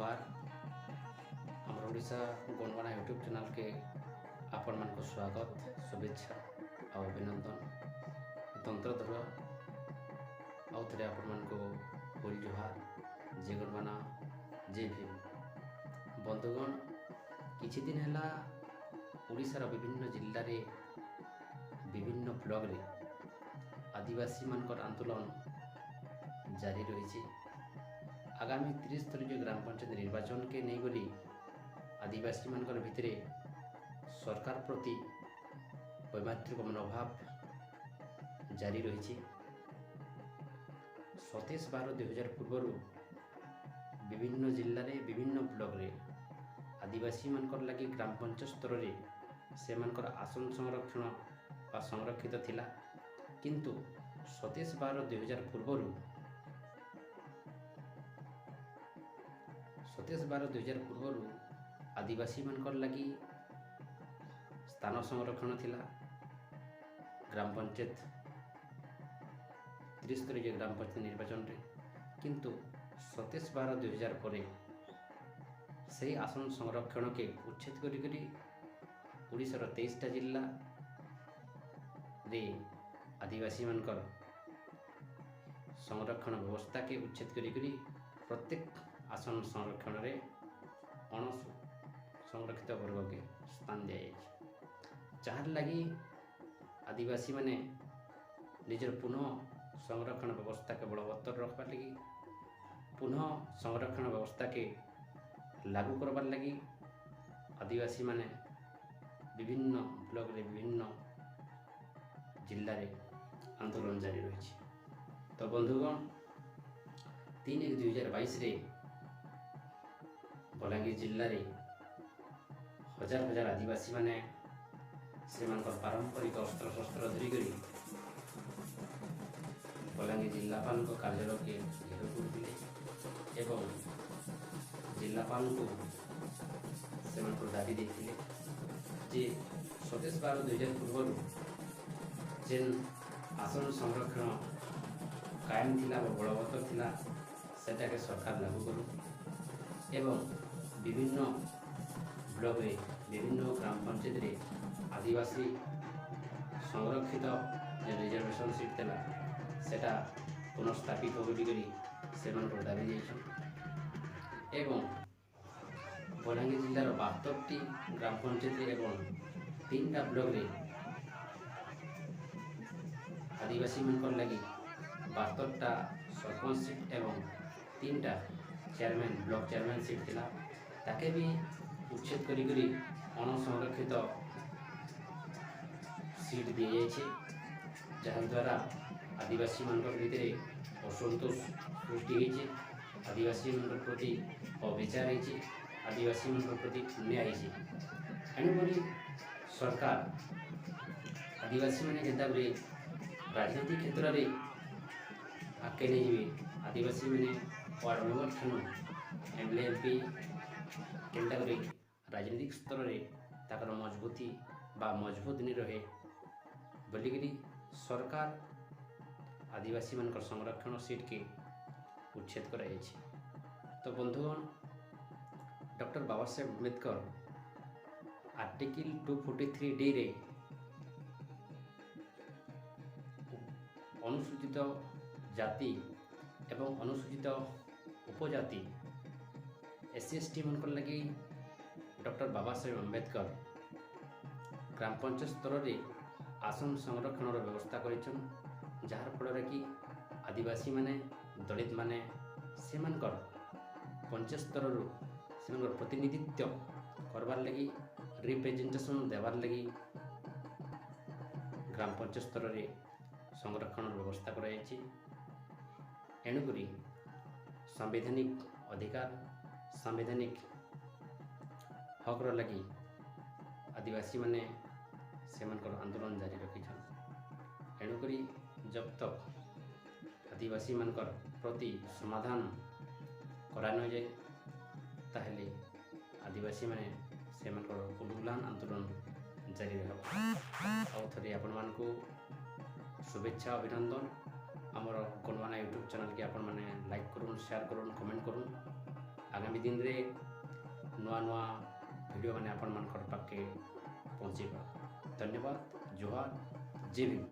ଜୁହାର। ଆମର ଓଡ଼ିଶା ଗୋଣ୍ଡୱାନା ୟୁଟ୍ୟୁବ୍ ଚ୍ୟାନେଲ୍କେ ଆପଣମାନଙ୍କୁ ସ୍ୱାଗତ, ଶୁଭେଚ୍ଛା ଆଉ ଅଭିନନ୍ଦନ। ତନ୍ତ୍ରଧର ଆଉ ଥରେ ଆପଣମାନଙ୍କୁ ହୁଲ ଜୁହାର, ଜୟ ଗୋଣ୍ଡୱାନା, ଜୟ ଭୀମ। ବନ୍ଧୁଗଣ, କିଛି ଦିନ ହେଲା ଓଡ଼ିଶାର ବିଭିନ୍ନ ଜିଲ୍ଲାରେ, ବିଭିନ୍ନ ବ୍ଲକରେ ଆଦିବାସୀମାନଙ୍କର ଆନ୍ଦୋଳନ ଜାରି ରହିଛି। ଆଗାମୀ ତ୍ରିସ୍ତରୀୟ ଗ୍ରାମ ପଞ୍ଚାୟତ ନିର୍ବାଚନକେ ନେଇକରି ଆଦିବାସୀମାନଙ୍କର ଭିତରେ ସରକାର ପ୍ରତି ବୈମାତୃକ ମନୋଭାବ ଜାରି ରହିଛି। 27/12/2000 ପୂର୍ବରୁ ବିଭିନ୍ନ ଜିଲ୍ଲାରେ, ବିଭିନ୍ନ ବ୍ଲକରେ ଆଦିବାସୀମାନଙ୍କର ଲାଗି ଗ୍ରାମ ପଞ୍ଚାୟତ ସ୍ତରରେ ସେମାନଙ୍କର ଆସନ ସଂରକ୍ଷଣ ବା ସଂରକ୍ଷିତ ଥିଲା। କିନ୍ତୁ 27/12/2000 ପୂର୍ବରୁ, 27/12/2000 ପୂର୍ବରୁ ଆଦିବାସୀମାନଙ୍କର ଲାଗି ସ୍ଥାନ ସଂରକ୍ଷଣ ଥିଲା ଗ୍ରାମ ପଞ୍ଚାୟତ, ତ୍ରିସ୍ତରୀୟ ଗ୍ରାମ ପଞ୍ଚାୟତ ନିର୍ବାଚନରେ। କିନ୍ତୁ 27/12/2000 ପରେ ସେହି ଆସନ ସଂରକ୍ଷଣକେ ଉଚ୍ଛେଦ କରିକରି ଓଡ଼ିଶାର 23ଟା ଜିଲ୍ଲାରେ ଆଦିବାସୀମାନଙ୍କର ସଂରକ୍ଷଣ ବ୍ୟବସ୍ଥାକେ ଉଚ୍ଛେଦ କରିକରି ପ୍ରତ୍ୟେକ ଆସନ ସଂରକ୍ଷଣରେ ଅଣ ସଂରକ୍ଷିତ ବର୍ଗକେ ସ୍ଥାନ ଦିଆଯାଇଛି, ଯାହାର ଲାଗି ଆଦିବାସୀମାନେ ନିଜର ପୁନଃ ସଂରକ୍ଷଣ ବ୍ୟବସ୍ଥାକେ ବଳବତ୍ତର ରଖବାର୍ ଲାଗି, ପୁନଃ ସଂରକ୍ଷଣ ବ୍ୟବସ୍ଥାକେ ଲାଗୁ କରବାର୍ ଲାଗି ଆଦିବାସୀମାନେ ବିଭିନ୍ନ ବ୍ଲକରେ, ବିଭିନ୍ନ ଜିଲ୍ଲାରେ ଆନ୍ଦୋଳନ ଜାରି ରହିଛି। ତ ବନ୍ଧୁଗଣ, 3/1/2022ରେ ବଲାଙ୍ଗୀର ଜିଲ୍ଲାରେ ହଜାର ହଜାର ଆଦିବାସୀମାନେ ସେମାନଙ୍କର ପାରମ୍ପରିକ ଅସ୍ତ୍ରଶସ୍ତ୍ର ଧରିକରି ବଲାଙ୍ଗୀର ଜିଲ୍ଲାପାଳଙ୍କ କାର୍ଯ୍ୟାଳୟକେ ଘେରାଉ କରିଥିଲେ ଏବଂ ଜିଲ୍ଲାପାଳଙ୍କୁ ସେମାନଙ୍କର ଦାବି ଦେଇଥିଲେ ଯେ 27/12/2000 ପୂର୍ବରୁ ଯେନ୍ ଆସନ ସଂରକ୍ଷଣ କାୟମ ଥିଲା ବା ବଳବତ୍ତର ଥିଲା, ସେଟାକେ ସରକାର ଲାଗୁ କରୁ ଏବଂ ବିଭିନ୍ନ ବ୍ଲକରେ, ବିଭିନ୍ନ ଗ୍ରାମ ପଞ୍ଚାୟତରେ ଆଦିବାସୀ ସଂରକ୍ଷିତ ଯେ ରିଜର୍ଭେସନ୍ ସିଟ୍ ଥିଲା, ସେଟା ପୁନଃସ୍ଥାପିତ ବୋଲିକରି ସେମାନଙ୍କର ଦାବି ଦେଇଛନ୍। ଏବଂ ବଲାଙ୍ଗୀର ଜିଲ୍ଲାର 72ଟି ଗ୍ରାମ ପଞ୍ଚାୟତରେ ଏବଂ 3ଟା ବ୍ଲକରେ ଆଦିବାସୀମାନଙ୍କର ଲାଗି 72ଟା ସରପଞ୍ଚ ସିଟ୍ ଏବଂ 3ଟା ଚେୟାରମ୍ୟାନ୍, ବ୍ଲକ ଚେୟାରମ୍ୟାନ୍ ସିଟ୍ ଥିଲା, ତାକେ ବି ଉଚ୍ଛେଦ କରିକରି ଅଣସଂରକ୍ଷିତ ସିଟ୍ ଦିଆଯାଇଛି, ଯାହାଦ୍ୱାରା ଆଦିବାସୀମାନଙ୍କ ଭିତରେ ଅସନ୍ତୋଷ ସୃଷ୍ଟି ହେଇଛି, ଆଦିବାସୀମାନଙ୍କ ପ୍ରତି ଅବିଚାର ହେଇଛି, ଆଦିବାସୀମାନଙ୍କ ପ୍ରତି ଅନ୍ୟାୟ ହେଇଛି। ଏଣୁକରି ସରକାର ଆଦିବାସୀମାନେ ଯେନ୍ତା କରି ରାଜନୀତି କ୍ଷେତ୍ରରେ ଆଗକେ ନେଇଯିବେ, ଆଦିବାସୀମାନେ ୱାର୍ଡ଼ ମେମ୍ବର ଠାନୁ M L A, M P କେନ୍ତା କରି ରାଜନୈତିକ ସ୍ତରରେ ତାଙ୍କର ମଜବୁତି ବା ମଜବୁତ ନି ରହେ ବୋଲିକିରି ସରକାର ଆଦିବାସୀମାନଙ୍କର ସଂରକ୍ଷଣ ସିଟ୍କେ ଉଚ୍ଛେଦ କରାଯାଇଛି। ତ ବନ୍ଧୁଗଣ, ଡକ୍ଟର ବାବା ସାହେବ ଆମ୍ବେଦକର ଆର୍ଟିକିଲ୍ 243 ଡିରେ ଅନୁସୂଚିତ ଜାତି ଏବଂ ଅନୁସୂଚିତ ଉପଜାତି, ଏସ୍ ସି, ଏସ୍ ଟି ମାନଙ୍କର ଲାଗି ଡକ୍ଟର ବାବା ସାହେବ ଆମ୍ବେଦକର ଗ୍ରାମ ପଞ୍ଚାୟତ ସ୍ତରରେ ଆସନ ସଂରକ୍ଷଣର ବ୍ୟବସ୍ଥା କରିଛନ୍, ଯାହାର ଫଳରେ କି ଆଦିବାସୀମାନେ, ଦଳିତମାନେ ସେମାନଙ୍କର ପଞ୍ଚାୟତ ସ୍ତରରୁ ସେମାନଙ୍କର ପ୍ରତିନିଧିତ୍ୱ କରବାର୍ ଲାଗି, ରିପ୍ରେଜେଣ୍ଟେସନ୍ ଦେବାର୍ ଲାଗି ଗ୍ରାମ ପଞ୍ଚାୟତ ସ୍ତରରେ ସଂରକ୍ଷଣର ବ୍ୟବସ୍ଥା କରାଯାଇଛି। ଏଣୁକରି ସାମ୍ବିଧାନିକ ଅଧିକାର, ସାମ୍ବିଧାନିକ ହକ୍ର ଲାଗି ଆଦିବାସୀମାନେ ସେମାନଙ୍କର ଆନ୍ଦୋଳନ ଜାରି ରଖିଛନ୍। ଏଣୁକରି जब तक ଆଦିବାସୀମାନଙ୍କର ପ୍ରତି ସମାଧାନ କରା ନଯାଏ, ତାହେଲେ ଆଦିବାସୀମାନେ ସେମାନଙ୍କର ଉଲୁଗୁଲାନ ଆନ୍ଦୋଳନ ଜାରି ରହିବ। ଆଉ ଥରେ ଆପଣମାନଙ୍କୁ ଶୁଭେଚ୍ଛା, ଅଭିନନ୍ଦନ। ଆମର ଗୋଣ୍ଡୱାନା ୟୁଟ୍ୟୁବ୍ ଚ୍ୟାନେଲ୍କି ଆପଣମାନେ ଲାଇକ୍ କରୁନ୍, ସେୟାର କରୁନ୍, କମେଣ୍ଟ କରୁନ୍। ଆଗାମୀ ଆଗାମୀ ଦିନରେ ନୂଆ ନୂଆ ଭିଡ଼ିଓ ମାନେ ଆପଣମାନଙ୍କର ପାଖକେ ପହଞ୍ଚେଇବା। ଧନ୍ୟବାଦ, ଜୁହାର, ଜୟ ଭୀମ।